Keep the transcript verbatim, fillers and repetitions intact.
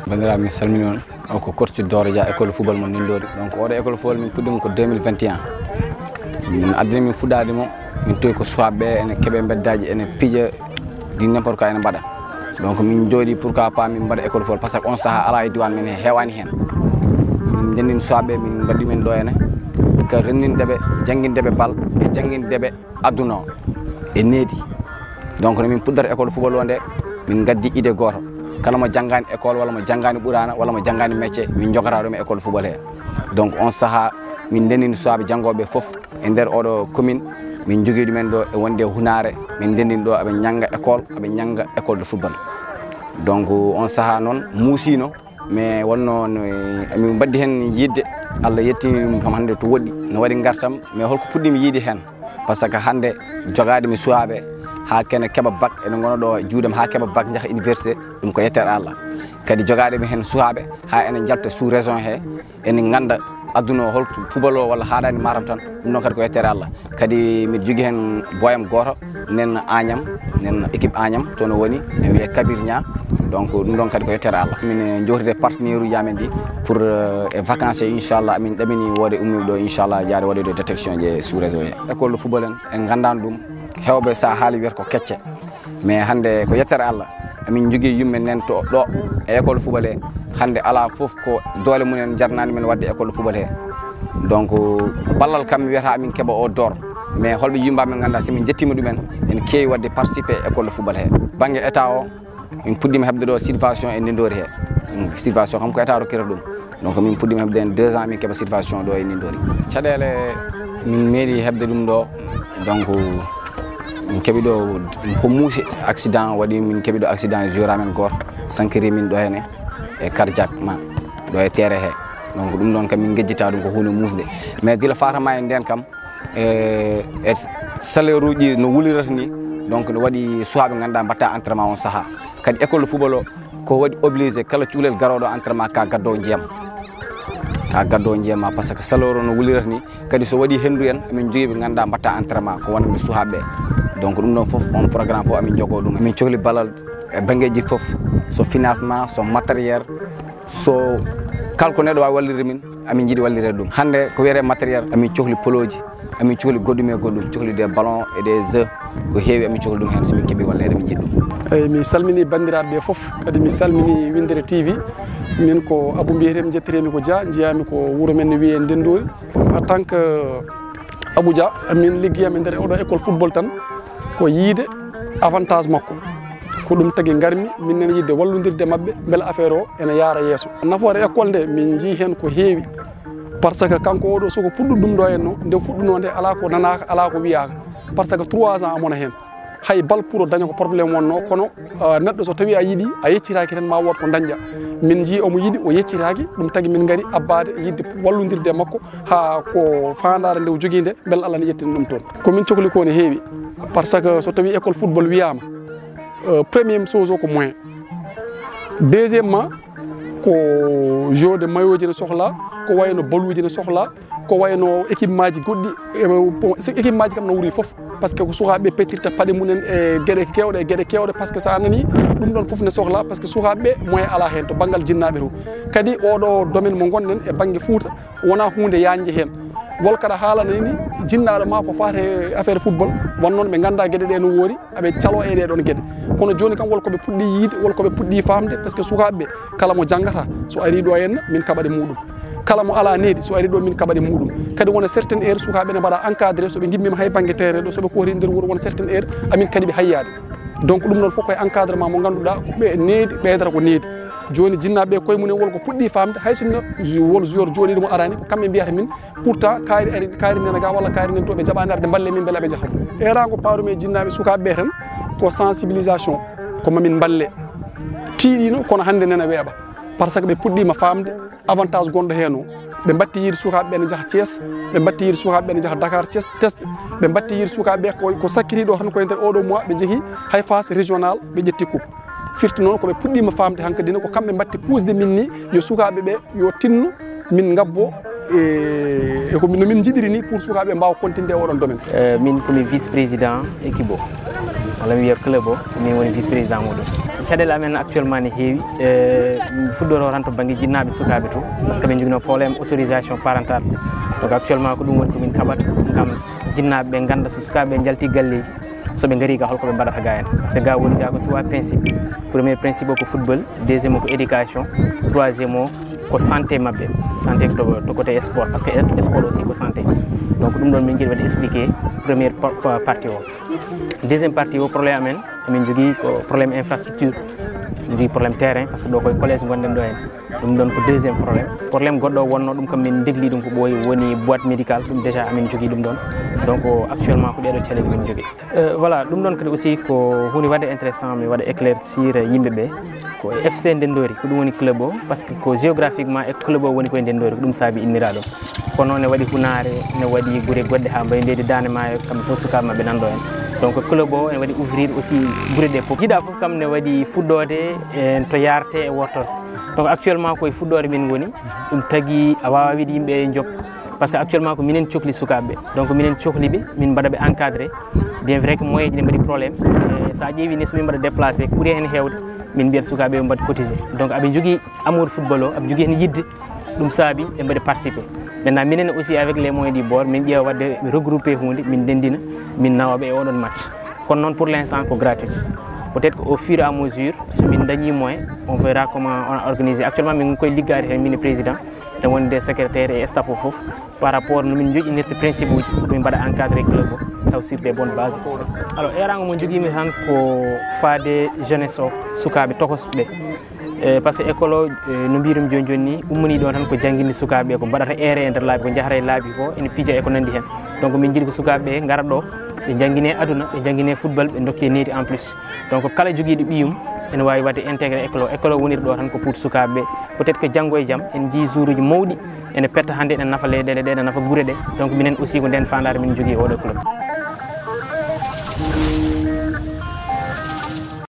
Bandiraɓe, mi salmini on. O ko coach Doro Dia, école football mo Nindori. Donc, oɗo école football min puɗɗima ko deux mille vingt et un. Min addini min fuɗɗade mo, min towi ko suwaɓe ene keɓe beddaji, ene pija, di n'importe quoi ene mbaɗa. Donc, min jooɗi, pourquoi pas min mbaɗa école football, parce que on saaha ala e diwan men he, hewani hen. Min ndenndin suwaɓe, min mbaɗi men ɗo ene, ka renndindeɓe, janngindeɓe bal e janngindeɓe aduna o e needi. Donc, no min puɗɗata école football o nde, min gaddi idée gooto. Kala mo janngani école, walla mo janngani Qur'aana, walla mo janngani métier, min jogata ɗum e école football he. Donc, on saaha min ndenndini suwaaɓe janngooɓe fof e nder oɗo commune. Min jogii ɗumen ɗo e wonde hunaare, min ndenndini ɗo aɓe njannga école, aɓe njannga école de football. Donc, on saaha noon muusino. Mais wonno no, emin mbaddi heen yiɗde, Allah yettini ɗum kam hannde to woɗɗi, no waɗi ngartam, mais holko puɗɗimi yiide heen? Parce que hannde jogaade mi suwaaɓe haa kene keɓa bac, ene ngona ɗo e juuɗe am haa keɓa bac, njaha université, ɗum ko yettere Allah. Kadi jogaade mi heen suwaaɓe haa ene njalta sous région he, ene ngannda aduna o holto football o walla haaɗaani Matam tan, ɗum ɗon kadi ko yettere Allah. Kadi mbiɗa jogii heen boyam gooto, nen Agnam, nen équipe Agnam, toon o woni, ene wiyee Kabir Niang. Donc, ɗum ɗon kadi ko yettere Allah. Min, eh, jowtide partenaire uji amen ɗi pour, eh, e vacances he, inchallah, amin ɗamini wooɗde ummiiɓe ɗo, inchallah, yaade waɗoyde détection ji e sous région he. École de football en, en nganndaano ɗum, heewɓe so a haali wiyata ko kecce. Mais hannde ko yettere Allah, amin njogii yumɓe nen to ɗo e école football he. Hannde alaa fof ko doole mum en jarnaani men waɗde école football he. Donc, ballal kam mi wiyata amin keɓa o door. Mais holɓe yumɓe amen ngannduɗaa, so min njettiima ɗumen, en keewi waɗde participer e école football he. Bannge état o, min puɗɗiima heɓde ɗo subvention e Nindori he. Subvention kam ko état rokkirta ɗum. Donc, min puɗɗiima heɓde heen deux ans, min keɓa subvention ɗo e Nindori. Caɗeele min meeɗi heɓde ɗum ɗo, donc, min keɓi ɗo ko muusi, accident waɗi, min keɓi ɗo accident, joueur amen gooto sankiri min ɗo hene e cardiaquement ɗo e terrain he. Donc, ɗum ɗon kam min ngejjita ɗum ko huunde muusde. Mais gila faatama e ndeen kam, e, e salaire uji no wulirata ni, donc, no waɗi suwaaɓe ngannduɗaa mbaɗta entraînement on saaha. Kadi école de football o, ko waɗi obligé kala cukalel garooɗo entraînement ka gaddowo ndiyam. Ka gaddowo ndiyam ma, parce que salaire o no wulirata ni. Kadi so waɗi henndu en, amin jogii ɓe ngannduɗaa mbaɗta entraînement ko wonande suwaaɓe. Donc, ɗum ɗon fof, on programme fof amin jogoo ɗum. Amin cohli ballal e banngeeji fof, so financement, so matériel, so kala ko neɗɗo waawi wallirde min, amin njiɗi wallirde ɗum. Hannde ko wiyetee matériel, amin cohli polooji, amin cohli goɗɗum e goɗɗum, cohli des ballons et des jeux, ko heewi amin cohli ɗum heen, so min keɓi walleede, min njiɗi ɗum. Eyi, mi salmini banndiraaɓe ɓe fof, kadi mi salmini Winndere T V. Min ko Abou mbiyetee-mi, njettiree-mi ko Dia, njiyaa-mi ko wuro men ne wiyee Ndenndori. En tant que Abou Dia, min liggeyam e nder oɗo école football tan ko yiide avantage makko. Ko ɗum tagi ngarmi, min nena yiɗde wallondirde maɓɓe, mbele affaire o ene yaara yeeso. Nafoore école nde, min njii heen ko heewi. Parce que kanko oɗo suka puɗɗuɗo ɗum ɗo henno, nde fuɗɗunoo nde, alaa ko nanaaka, alaa ko wiyaaka. Parce que trois ans amona heen. Hay bal pour o daña ko problème wonnoo, kono, ah, neɗɗo so tawii a yiɗi, a yeccitaaki tan ma wood ko dañƴa. Min njii omo yiɗi, o yeccitaaki, ɗum tagi min ngari abbaade yiɗde wallondirde e makko haa ko faandaare nde o jogii nde, mbele Allah ne ƴettina ɗum toon. Ko min cohli ko ne heewi, parce que so tawii école football wiyaama, euh, premier chose o ko moyen. Deuxièmement, ko jeu de maillot ji ne sohla, ko wayno baluuji ne sohla, ko wayno équipement ji goɗɗi. E, bon, si équipement ji kam no wuuri fof, parce que ko sukaaɓe ɓe pettirta paɗe mumen e geɗe keewɗe, e geɗe keewɗe, parce que so a nani ɗum ɗon fof ne sohla, parce que sukaaɓe ɓe moyen alaa heen to banngal jinnaaɓe to. Kadi oɗo domaine mo ngonɗen e bannge Fuuta, wonaa huunde yaajnde heen. Wol kaɗa haalana ni jinnaaɗo ma ko faati e affaire football, won noon ɓe nganndaa geɗe ɗe no woori, aɓe caloo e ɗee ɗoon geɗe. Kono jooni kam, wol ko ɓe puɗɗii yiide, wol ko ɓe puɗɗii faamde, parce que sukaaɓe ɓe, kala mo janngata, so arii ɗo henna, min kaɓat e muɗum. Kala mo alaa needi, so arii ɗo, min kaɓat e muɗum. Kadi wona certaine heure, sukaaɓe ne mbaɗa encadré, so ɓe ngimmiima hay bannge terrain ɗo, so ɓe koori nder wuro, wona certaine heure, amin kadi ɓe hayyaade. Donc, ɗum ɗon fof ko e encadrement mo ngannduɗaa, ɓe needi, ɓeydata ko needi. Jooni, jinnaaɓe ɓe koye mumen wol ko puɗɗii faamde, hay sinno wol joueur jooɗiiɗo mo araani, ko kamɓe mbiyata min, pourtant, kaari ari, kaari nena ga walla kaari nen to, ɓe jaɓaani arde mballe min, mbele aɓe njaha. Eeraango paarumi e jinnaaɓe sukaaɓe ɓe tan, ko sensibilisation, ko mamin mballe. Tiiɗiino, kono hannde nena weeɓa. Parce que ɓe puɗɗiima faamde avantage gonɗo heen o. Ɓe mbatti yiide sukaaɓe ɓe ne njaha Thiès, ɓe mbatti yiide sukaaɓe ɓe ne njaha Dakar, Thiès, test. Ɓe mbatti yiide sukaaɓe ɓe ko, ko sakkitiiɗo tan ko e nder oɗo mois ɓe njehi hay phase régional, ɓe ƴetti coupe. Firti noon ko ɓe puɗɗiima faamde hankadi ne ko kamɓe mbatti puusde min ni yo sukaaɓe ɓe yo tinno min ngabbo e, e ko min, no min njiɗiri ni pour sukaaɓe mbaawa continude e oɗon domaine. Eh, min ko mi vice président équipe o. Walla mi wiya club o, min woni vice président muɗum. Caɗeele amen actuellement ne heewi. Eh, mi fuɗɗoro tan to bannge jinnaaɓe sukaaɓe to, parce que ɓe njoginoo problème autorisation parentale. Donc actuellement ko ɗum woni ko min kaɓata, ngam jinnaaɓe ɓe ngannda so sukaaɓe ɓe njalti galleeji, so ɓe ngari ga holko ɓe mbaɗata ga en. Parce que ga woni ga ko trois principes. Premier principe o ko football, deuxième o ko éducation, troisième o ko santé maɓɓe, santé to, to côté sport, parce que sport aussi ko santé. Donc ɗum ɗon min jiɗi waɗde expliqué première pa-, pa-, partie o. Deuxième partie o, problème amen, amin jogii ko problème infrastructure, min jogii problème terrain, parce que ɗo koye collège gonɗen ɗo en. Ɗum ɗon ko deuxième problème. Problème goɗɗo wonno ɗum kam min degli ɗum ko ɓooyi, woni boîte médicale, ɗum déjà amin jogii ɗum ɗon. Donc actuellement ko ɗeɗo caɗeele min jogii. Euh, voilà, ɗum ɗon kadi aussi ko huunde waɗde intéressant, mi waɗa éclaircir yimɓe ɓe. Ko F C Ndendori, ko ɗum woni club o, parce que ko géographiquement e club o woni koye Ndendori, ko ɗum saabi innira ɗum. Kono ne waɗi Hunaare, ne waɗi gure goɗɗe haa mbayi ndeydi Daande Maayo, kamɓe fof sukaaɓe maɓɓe nan ɗo en. Donc club o ene waɗi ouvrir aussi gure ɗe fof. Jiɗa fof kam ne waɗi fuɗɗoode e to yaarte e wortoto. Donc actuellement koye fuɗɗoode min ngoni, ɗum tagi a waawa wiide yimɓe njop. Parce que actuellement ko minen cohli sukaaɓe ɓe. Donc minen cohli ɓe, min mbaɗa ɓe encadré. Bien vrai que moyen ji ne mbaɗi problème. Eh, so a ƴeewi ni so min mbaɗa déplacé, ko ɓuri heen heewde, min mbiyat sukaaɓe ɓe mbaɗ cotisé. Donc aɓe njogii amour football o, aɓe njogii heen yidde, ɗum saabi ɓe mbaɗi participé. Maintenant minen aussi avec les moyens du bord, min ƴeewa waɗde regroupé huunde, min ndenndina, min nawa ɓe e oɗon match. Kono noon pour l'instant ko gratuit. Peut-être qu'au fur et à mesure, so min dañi moyen, on verra comment on organise. Actuellement min koye liggaade heen, min e président, ene wonde secrétaire e staff o fof, par rapport no min joƴƴinirta principe uji pour min mbaɗa encadré club o taw sur des bonnes bases. Alors eeraango mo jogiimi tan ko faade jeunesse o, sukaaɓe tokosɓe. Eh, parce que école o, eh, no mbiirum jooni jooni ni, ummanii ɗo tan ko jannginde sukaaɓe ɓe, ko mbaɗata eere e nder laabi, ko njahata e laabi ko, ene pija e ko nanndi heen. Donc min njiɗi ko sukaaɓe ɓe ngara ɗo, ɓe njanngine aduna, ɓe njanngine football, ɓe ndokke needi en plus. Donc kala jogiiɗo ɓiyum ene waawi waɗde intégré école o. École o woniri ɗo tan ko pour sukaaɓe ɓe. Peut-être que janngo e jam en njii joueuruuji mawɗi ene petta hannde, ene nafa leyɗeele ɗe, ene nafa gure ɗe. Donc minen aussi ko nden faandaare min njogii e oɗo club.